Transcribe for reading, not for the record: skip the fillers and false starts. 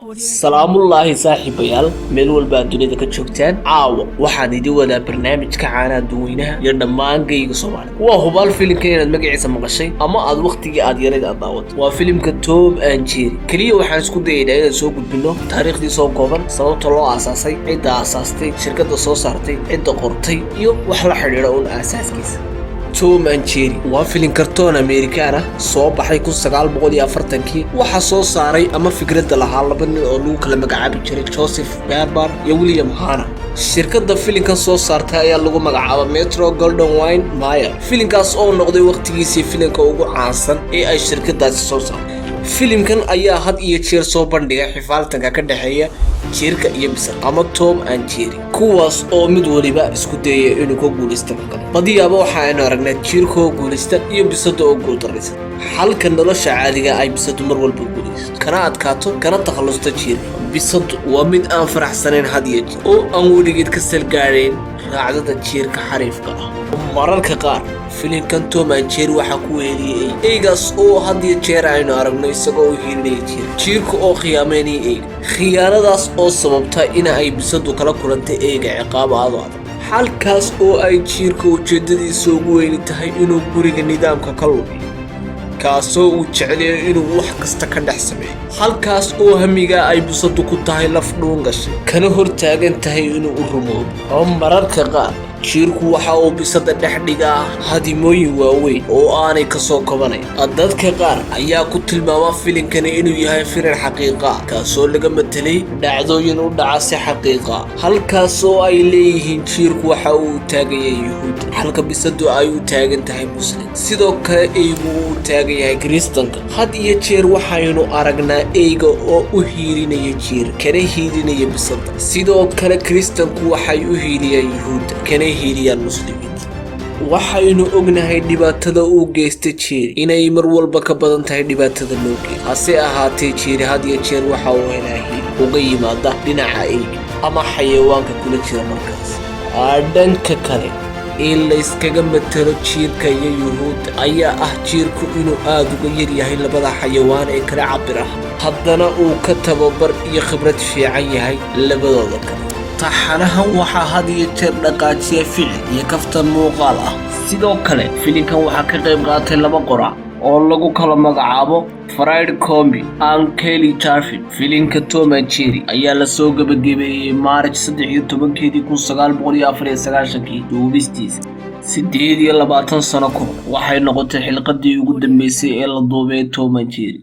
Salaamullaahi saaxiibayaal, meel walba aad dunida ka joogtaan, caawa waxaan idin wadaa barnaamijka caanaha duweynaha iyo dhammaan geyga Soomaalida. Waa hubaal filimka inaad magaciisa maqashay ama aad wakhtigii aad yarayd aad daawato. Waa filimka Tom and Jerry. Keliya waxaan isku dayaynaa inaan soo gudbino taariikhdii soo kooban, sababta loo aasaasay, cidda aasaastay, shirkadda soo saartay, cidda qortay iyo wax la xidhiidha uun aasaaskiisa. Tom and Jerry waa filin kartoon Amerikaan ah, soo baxay 1940-kii. Waxaa soo saaray ama fikradda lahaa laba nin oo lagu kala magacaabi jiray Joseph Barber iyo William Hanna. Shirkadda filinkan soo saartay ayaa lagu magacaaba Metro Goldwyn Mayer. Filinkaas oo noqday wakhtigiisii filinka ugu caansan ee ay shirkadaasi soo saartay. Filimkan ayaa had iyo jeer soo bandhiga xifaaltanka ka dhexeeya jiirka iyo bisad ama Tom and Jerry, kuwaas oo mid waliba isku dayaya inuu ka guulaysta ka kale. Badiyaaba waxa aynu aragnaa jiirka oo guulaysta iyo bisada oo guuldaraysa, xalka nolosha caadiga ay bisadu mar walba guulaysto, kana adkaato, kana takhallusto jiirka. Bisadu waa mid aan faraxsanayn had iyo jeer oo aan weligeed ka salgaadhayn raacdada jiirka xariifka ah. Mararka qaar filimkan Tom and Jerry waxaa ku weheliyey eygaas oo had iyo jeer aynu aragno isagoo u hiilinaya jiirka, jiirka oo khiyaameynaya eyga, khiyaanadaas oo sababta in ay bisadu kala kulantay eyga ciqaab aado adag, halkaas oo ay jiirka ujeeddadiisa ugu weyni tahay inuu guriga nidaamka ka lumiyo, kaasoo uu jecelayo inuu wax kasta ka dhex sameeyo, halkaas oo hamiga ay bisadu ku tahay laf dhuun gashay, kana hortaagan tahay inuu u rumoobo. Oo mararka qaar jiirku waxa uu bisada dhex dhigaa hadimooyin waaweyn oo aanay ka soo kobanayn. Dadka qaar ayaa ku tilmaama filinkani inuu yahay filin xaqiiqa ah, kaasoo laga matelay dhacdooyin u dhaca si xaqiiqa ah, halkaas oo ay leeyihiin jiirku waxa uu taagan yahay Yuhuud, halka bisadu ay u taagan tahay Muslim, sidoo kale eygu uu u taagan yahay Kiristanka. Had iyo jeer waxaynu aragnaa eyga oo u hiilinaya jiir, kana hiilinaya bisada. Sidoo kale Kiristanku waxay u hiiliyaan Yuhuudda, kana hiiliyaan Muslimiinta. Waxaynu ognahay dhibaatada uu geysta Jeeri inay mar walba ka badan tahay dhibaatada loo geeyo. Hase ahaatee, Jeeri had iyo jeer waxa uu helaa hiil uga yimaada dhinaca eyga ama xayawaanka kula jira markaas. Dhanka kale in layskaga matalo jiirka iyo Yuhuudda ayaa ah jiirku inuu aada uga yaryahay labada xayawaan ee kala cabir ah, haddana uu ka tababar iyo khibrad fiican yahay labadooda kale. Taxanahan waxaa had iyo jeer dhaqaajiya ficil iyo kaftan muuqaal ah. Sidoo kale filinkan waxaa ka qayb qaatay laba qorac oo lagu kala magacaabo Fred Comby and Kelly Jarvin. Filinka Tom and Jerry ayaa lasoo gebagabeeyey Maaraj 13-keedii 1994-kii duubistiisa, 28 sano kahor. Waxay noqotay xilqadii ugu dambeysay ee la duubay Tom and Jerry.